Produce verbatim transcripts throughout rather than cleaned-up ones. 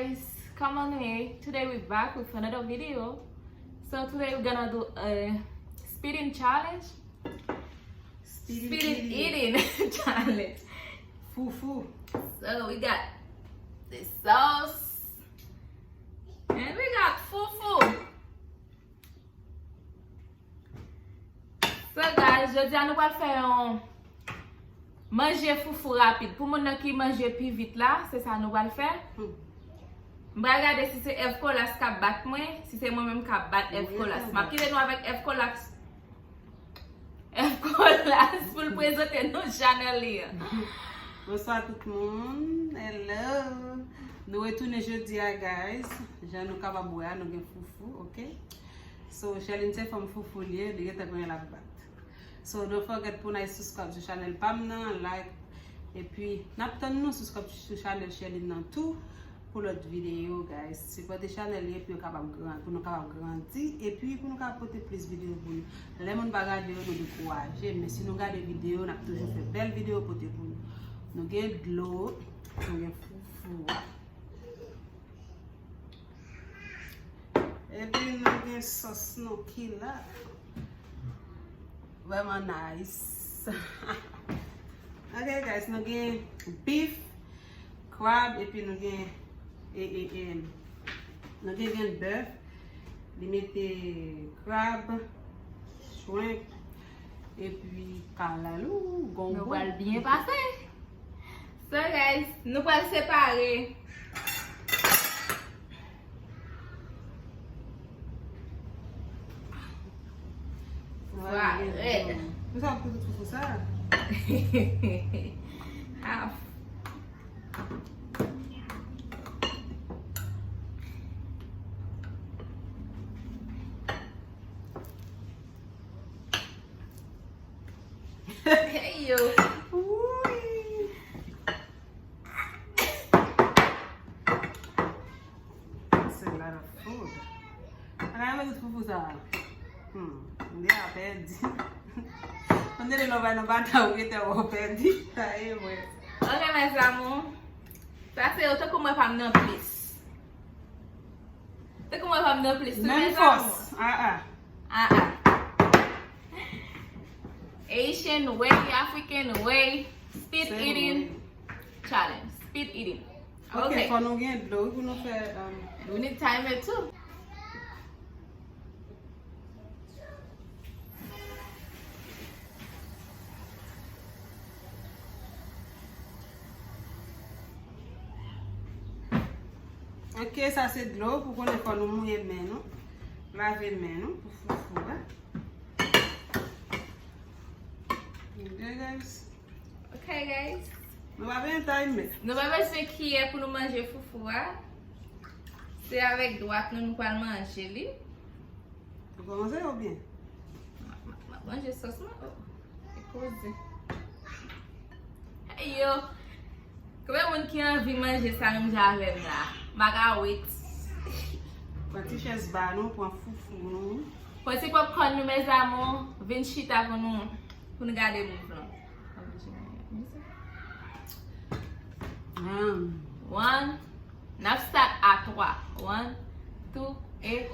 Guys, come on here. Today we back with another video. So today we're gonna do a spitting challenge. Spitting eating challenge. Foufou. So we got the sauce and we got foufou. So guys, jodi a nou pral fè yon manje foufou rapid. Pou moun nan ki manje pi vit la, se sa nou pral fè. Hmm. M pral gade si se F Colas k ap bat mwen, si se mwen menm k ap bat F Colas. M ap kite nou avèk F Colas. F Colas pou l prezante nou chanèl li an. Bonswa tout moun. Hello. Nou retounen jodi a, guys. Jan nou kapab wè a, nou gen foufou, ok? So, Sherline se fanm foufou li ye, li gentan konnen l ap bat. So, don't forget pou n al subscribe sou chanèl pa m nan, like, epi n ap tann nou subscribe sou chanèl Sherline nan tou pou lòt videyo, guys. Sipòte chanèl li epi yo kapab gran-, pou nou kapab grandi, epi pou nou kapab pote plis videyo pou nou. Lè moun pa gade yo, nou dekouraje, men si nou gade videyo, n ap toujou fè bèl videyo pote pou nou. Nou gen dlo, nou gen foufou. Epi nou gen sòs nou ki la. Vrèman nice. Ok, guys, nou gen beef, crab, epi nou gen, e, e, e, nou gen vyann bèf. Li mete crab, shrimp, epi kalalou, gongon. Nou pral byen pase. So guys, nou pral separe. Vwa rèd. Ou sa pou tout foufou sa? Half. Hey yo. Wouy. That's a lot of food. Ann al met tout foufou sa a. Hmm. M deja pèdi. M te di lè w bay nan bata ou gentan wè w pèdi. Sa e vre. Ok, mes amours. Sa se yo tankou mwen pa m nan plis. Tankou mwen pa m nan plis. Menm fòs. Ah, ah. Ah, ah. Haitian way, African way, speed eating challenge. Speed eating. Ok, fò nou gen dlo wi pou nou fè, um, we need timer too. Ok, sa se dlo pou konnen fò nou mouye men nou. Lave men nou pou foufou a. Ok, guys. Ok, guys. Nou pa bezwen timer. Nou pa bezwen kiyè pou nou manje foufou a. Se avèk dwat nou, nou pral manje li. Ou kòmanse oubyen? M ap, m ap, m ap manje sòs mwen. Oh, e koze. Hey yo! Konbyen moun ki anvi manje sa menm jan avè m la? M pa ka wait. Pran ti chèz ba nou, pran foufou nou. Pran ti popcorn nou, mes amours. Vin chita pou nou, pou nou gade mouv lan. Hmm. One. N ap start a twa. One, two, e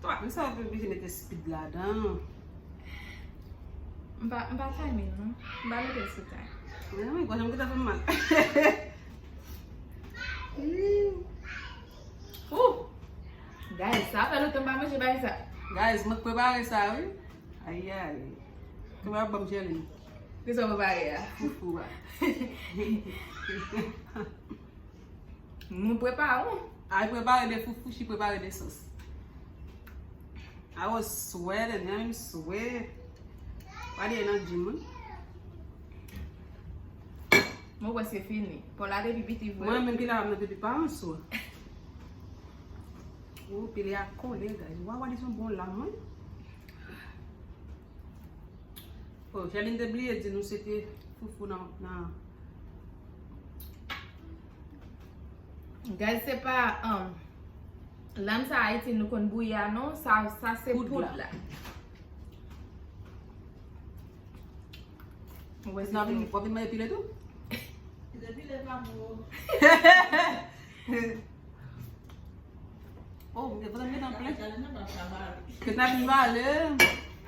twa. M santi w oblije mete speed ladan. M pa, m pa timer non. M pa mete l sou time. Mezanmi, gòj mwen gentan fè m mal. Ooh. Guys, sa fè lontan m pa manje bagay sa. Guys, mwen k prepare sa wi. Ayayay. Kòman y ap ban m Sherline? Kisa w prepare a? Foufou a. Nou prepare. I prepare the foufou, she prepare the sauce. I was sweating, I am sweat. Why they not gym? Mwen wè se fini. Paul la depi piti vre. Mwen menm ki la, mwen depi pa ansou. Ou pile a kole, guys. Wa, wa, li son bon lam, wi. Oh, Sherline te bliye di nou se te foufou nan, nan. Guys, se pa, um, lam sa Ayiti nou konn bouyi a, non. Sa, sa se poud la. Ou wè sa vin, w ap vin manje pile tou? Pile, pile pa bon. Oh, mwen te pran metan plen. Ke ta vin vale.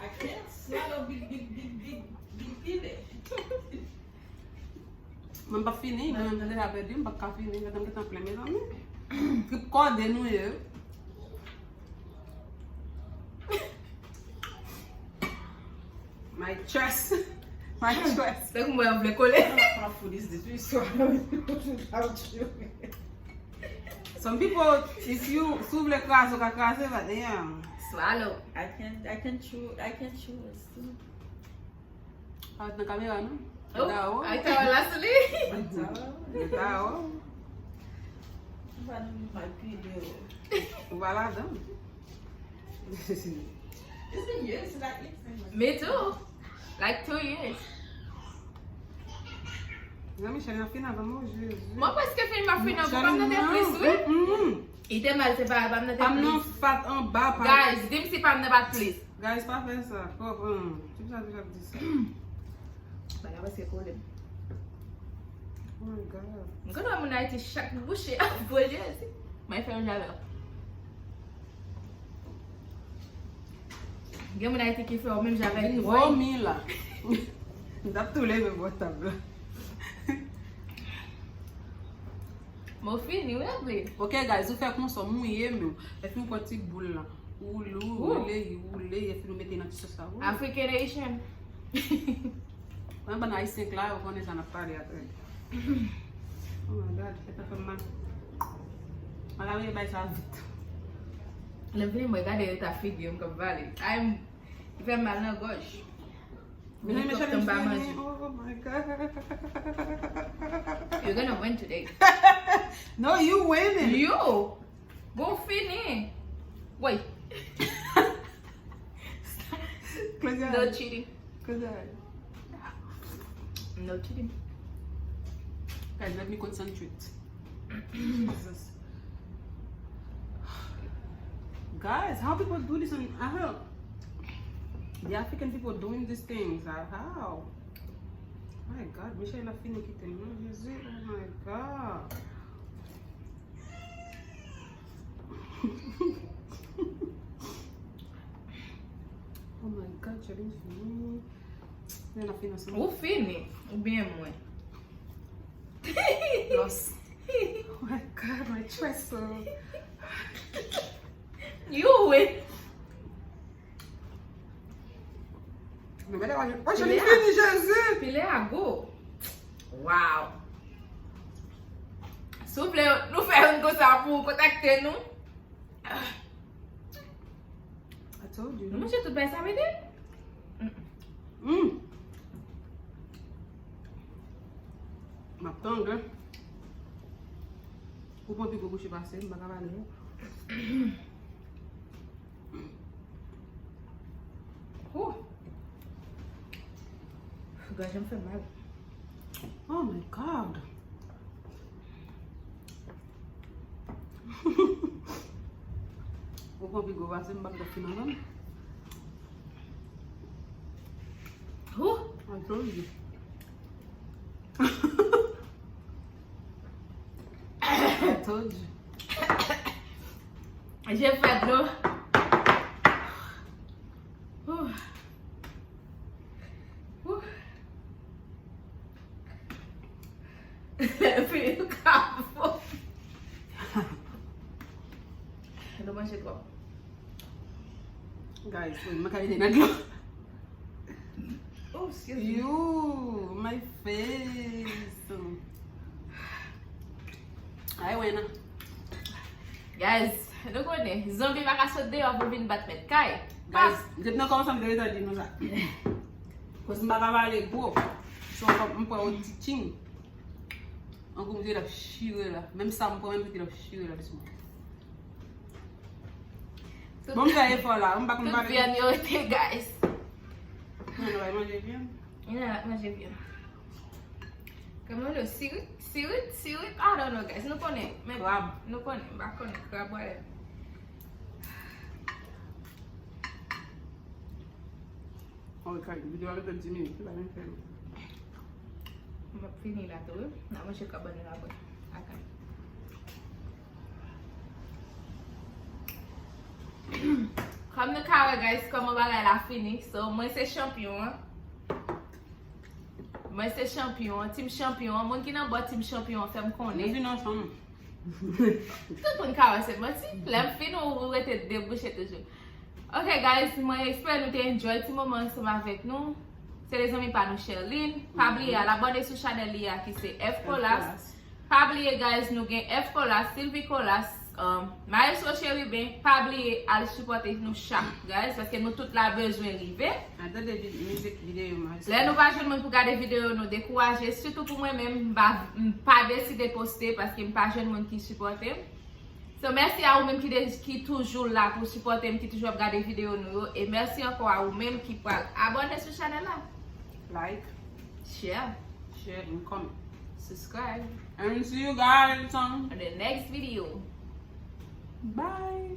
I can't swallow big, big, big, big, big pile. Mwen pa fini, mwen menm deja pèdi, mwen pa ka fini, metan metan plen, mezanmi. Trip kòde nou ye. My chest. My chest. Tankou mwen vle kole. How food is this? We swallow it without chewing. Some people, if you, si w vle kraze, w ka kraze, but yeah. Swallow. I can't, I can't chew, I can't chew it still. Pa nan kamera, non? Oh, ay ta wè la sou li. Ay ta wè. Ay ta wè. Ou pa nan mal pile, oh. Ou pa ladan. It's been years since I eat sandwich. Me too. Like two years. Jean Michel, nan fin avan mwen, Jezi. Mwen prèske fin, m ap fin nan, pou pa m nan te plis, wi. Mm, mm. Li te mal, se pa, pa m nan te plis. Pa m nan fat anba, pa. Guys, di m si pa m nan pa t plis. Guys, pa fè sa. Kòb, hmm. Tout sa, tout sa di sa. Bagay prèske kole m. Oh my God. M konn wè moun Ayiti chak bouche ap voye si. Mwen fè yon javè. Gen moun Ayiti ki fè yon menm javè ki voye. Vomi la. M t ap tou leve bò tab la. Mwen fini, wi, vre. Ok, guys, ou fè konsa, w mouye men w. Epi w pran ti boul la. Ou woule, ou woule, ou woule, epi nou mete nan ti sòs la. African Haitian. Mwen bann ayisyen k la, yo konnen sa n ap pale apre. Oh my God, sa fè m mal. Mwen ka veye bay sa vit. Lè m fini, mwen gade eta figi m k ap vale. Ay, m, li fè m mal nan gòj. Mwen menm challenge fini. Oh my God. You're gonna win today. No, you winning. You. Bon, fini. Wait. Close your eyes. No cheating. Close your eyes. No cheating. Guys, let me concentrate. Jesus. Guys, how people do this on, I heard the African people doing these things. Uh, how? My God, Michel la fini kite m, non, Jezi, oh my God. Oh my God, challenge fini. Lè n ap fini ansanm. Ou fini, oubyen mwen? Lost. Oh my God, my chest so. You win. Nou mete pa jen. Pile a. Fini, Jezi. Pile a gou. Wow. Si w vle nou fè youn konsa pou kontakte nou. I told you. Nou manje tout bay sa, mete? Mm. M ap tangre. Ou pran pi gwo bouche pase m, m pa ka pale. Whew. Gòj an fè mal. Oh my God. Ou pran pi gwo pase m, m p ap fin anvan. Whew. I told you. I told you. Je fè dlo. Whew. Whew. Epi, kafou. Nou manje twòp. Guys, wi, mwen ka vide nan dlo. Oh, excuse me. You, my face. Ay, wena. Guys, nou konnen, zonbi pa ka sot deyò pou vin bat mèt kay. Guys, depi nan kòmansman, m te gentan di nou sa. Koz m pa ka pale gwo. So, m pran yon ti tching. An kou m te la chire la. Menm sa m pran, menm te la chire la, doucement. Bon, m fè efò la. M pa konn pale. Tout vyann yo rete, guys. Mwen, nou va manje vyann. Mwen, nou va manje vyann. Kòman yo, sirit? Sirit? Sirit? I don't know, guys. Nou konnen. Men krab. Nou konnen. M pa konnen. Krab, whatever. Oh, kay, videyo a rete dis minit. Se pa menm fè non. M ap fini la tou, wi. N a manje krab ann apre. Akan. Kòm nou ka wè, guys, kòman bagay la fini. So, mwen se chanpyon an. Mwen se chanpyon an, team chanpyon an. Moun ki nan bò team chanpyon an, fè m konnen. Tout moun ka wè se manti. Lè m fin, ou rete debouche toujou. Ok, guys, mwen espere nou te enjoy ti moman ansanm avèk nou. Se lezanmi pa nou Sherline. Pa bliye al abòne sou chanèl li a ki se F Colas. Pa bliye, guys, nou gen F Colas, Sylvie Colas, um, Maestro Chérubin. Pa bliye al sipòte nou chak, guys, paske nou tout la bezwen rive. Al tande vid- mizik videyo Maestro. Lè nou pa jwenn moun pou gade videyo nou, dekouraje, sitou pou mwen menm, m pa, m pa deside poste paske m pa jwenn moun ki sipòte m. So, mèsi a ou menm ki, de, ki toujou la pou sipòte m, ki toujou ap gade videyo nou yo. E mèsi ankò a ou menm ki pral abòne sou chanèl la. Like, share, share and comment, subscribe. And see you guys on the next video. Bye.